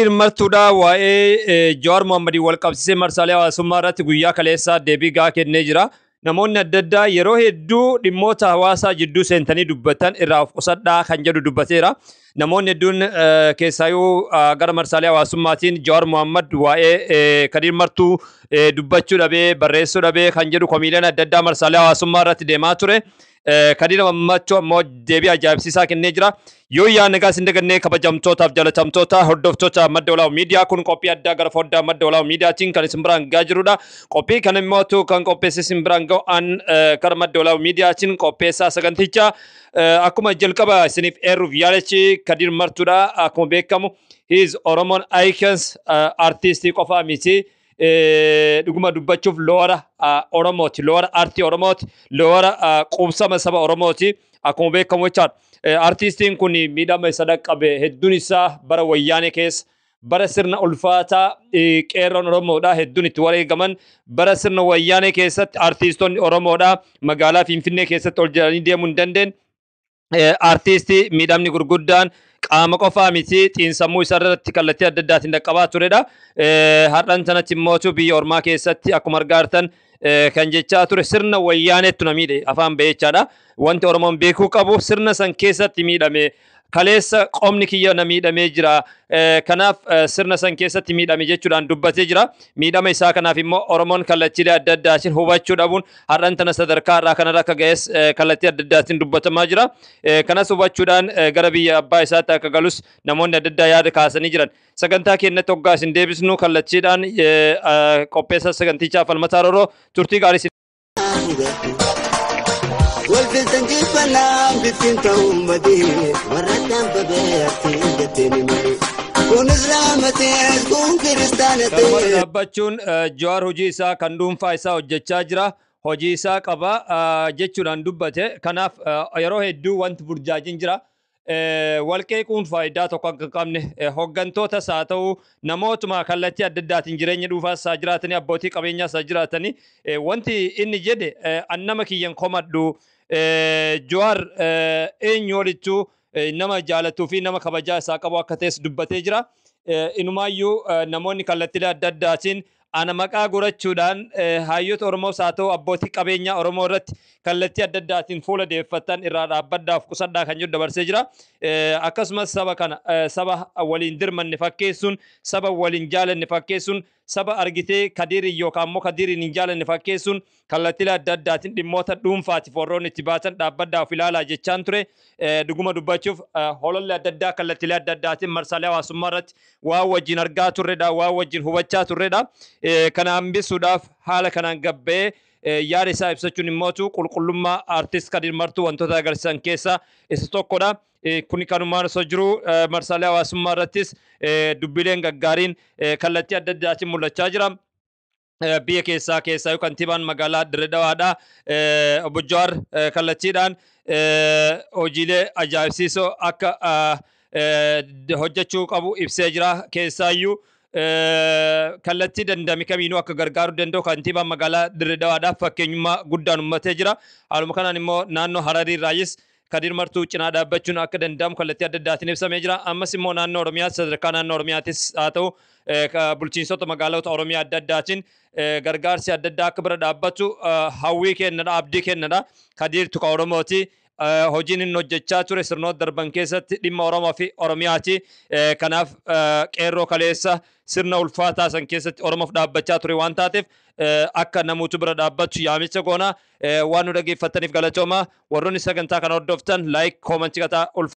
Martuudha waa'ee Jawaar Mohammadii wal qabsiisee marsaalee hawaasummaa irratti guyyaa kaleessaa deebii gahaa kennee jira. Namoonni adda addaa yeroo hedduu dhimmoota hawaasaa jidduu seentanii dubbatan irraa of qusadhaa kan jedhu dubbateera. Namoonni hedduun keessaayyuu gara marsaalee hawaasummaatiin Jawaar Mohammad waa'ee Kadiir Martuu dubbachuu dhabee, barreessuu dhabee kan jedhu komiileen adda addaa marsaalee hawaasummaa irratti deemaa ture. Kadiir Martuu ammoo deebii ajaa'ibsiisaa kennee jira. Yoo yaa nagaa isin dagannee, kabajamtootaaf jaalatamtoota hordoftoota Madda Walaabuu Miidiyaa, kun qophii addaa gara foddaa Madda Walaabuu Miidiyaatiin kan isin biraan gahaa jirudha. Qophii kana immoo kan qopheesse isin biraan gahu an gara Madda Walaabuu Miidiyaatiin qopheessaa sagantichaa akkuma jalqaba isiniif eerruuf yaalachi Kadiir Martuudha. Akkuma beekamu, he is Oromoon icons, artistii qofaa miti. Dhuguma dubbachuuf loora Oromooti, loora artii Oromooti, loora qubsama saba Oromooti akkuma beekamu jechaadha. Artistiin kun miidhama isa dhaqqabe hedduun isaa bara Wayyaanee keessa, bara sirna ulfaataa qeerroon Oromoodha hedduun itti wareegaman, bara sirna Wayyaanee keessatti artiistonni Oromoodha magaalaa Finfinnee keessatti ol jedhanii deemuu hin dandeenye. Artiistii miidhamni gurguddaan qaama qofaa miti, xiinsammuu isaa irratti kallattii adda addaatiin dhaqqabaa turedha. Har'an sanatti immootu biyya ormaa keessatti akkuma argaa jirtan kan jechaa ture sirna Wayyaaneettu na miidhe afaan bahee jechaadha. Wanti Oromoon beekuu qabu, sirna san keessatti miidhame. Kaleessa qomni kiyya na miidhamee jira. Kanaaf sirna san keessatti miidhame jechuudhaan dubbatee jira. Miidhama isaa kanaaf immoo Oromoon kallattiilee adda addaatiin hubachuu dhabuun har'an tana sadarkaa irraa kanarra akka ga'es kallattii adda addaatiin dubbatamaa jira. Kanas hubachuudhaan gara biyya abbaa isaatti akka galus namoonni adda addaa yaada kaasanii jiran. Sagantaa keenyatti hoggaa isin deebisnu, kallattiidhaan qopheessa sagantichaa Falmataa Rooroo, turtii gaarii. Walfiltan jibbannaan biftiin ta'uu malee, warra dambabee artiin jetteeni malee. Kun Islaama ta'es, kun Kiristaana Kanuma ta'e. dhaabbachuun Jawaar hojii isaa kan dhuunfaa isaa hojjechaa jira. Hojii isaa qaba jechuudhaan dubbate. Kanaaf yeroo hedduu wanti burjaajiin jira. Walqeequun faayidaa tokko akka hin qabne, hooggantootas haa ta'u, namootuma kallattii adda addaatiin jireenya dhuunfaas haa jiraatanii, abbootii qabeenyaas haa jiraatanii, wanti inni jedhe an nama kiyyan komadhu, Jawaar eenyu walittuu nama jaalatuu fi nama kabajaa isaa qabu akka ta'es dubbatee jira. Inumaayyuu namoonni kallattiilee adda addaatiin ana maqaa gorachuudhaan hayyoota Oromoos haa ta'u, abbootii qabeenyaa Oromoo irratti kallattii adda addaatiin fuula deeffatan irraa dhaabbadhaaf qusadhaa kan jedhu dabarsee jira. Akkasumas saba kana saba waliin dirmanne fakkeessuun, saba waliin jaalanne fakkeessuun, saba argitee Kadiiriin yookaan immoo Kadiiriin hin jaalanne fakkeessuun kallattiilee adda addaatiin dhimmoota dhuunfaatiif warroonni itti baatan dhaabbadhaaf ilaalaa jechaan ture. Dhuguma dubbachuuf hololli adda addaa kallattiilee adda addaatiin marsaalee hawaasummaa irratti waan wajjin argaa turredha, waan wajjin hubachaa turredha. Kana hambisuudhaaf haala kanaan gabba'ee yaada isaa ibsachuun immootu qulqullummaa artist Kadir Martuu wantoota agarsiisan keessaa isa tokkodha. Kuni kanumaan osoo jiru, marsaalee hawaasummaa irrattis dubbileen gaggaariin kallattii adda addaatiin mul'achaa jira. Biyya keessaa keessaa kantiibaan magaalaa Dirree Dawaadha. Obbo Jawaar kallattiidhaan hojiilee ajaa'ibsiisoo akka hojjechuu qabu ibsee jira. Keessaayyuu kallattii danda'ame kamiinuu akka gargaaruu danda'u kantiibaan magaalaa Dirree Dawaadhaaf fakkeenyummaa guddaan uummatee jira. Haaluma kanaan immoo naannoo Hararii irraayis Kadir Martuu cinaa dhaabbachuun akka danda'amu kallattii adda addaatiin ibsamee jira. Ammas immoo naannoo Oromiyaas, sadarkaa naannoo Oromiyaattis haa ta'u, bulchiinsota magaalota Oromiyaa adda addaatiin gargaarsi adda addaa akka bira dhaabbatu hawwii kennadha, abdii kennadha. Kadiir tuqa Oromooti. Hojiin inni hojjechaa ture sirnoota darban keessatti dhimma Oromoo fi Oromiyaati. Kanaaf qeerroo kaleessa sirna ulfaataa san keessatti Oromoof dhaabbachaa ture waan taateef, akka namoota bira dhaabbatu yaamicha goona. Waan nu dhaggeeffattaniif galatooma. Warroonni sagantaa kana hordoftan like, comment gataa.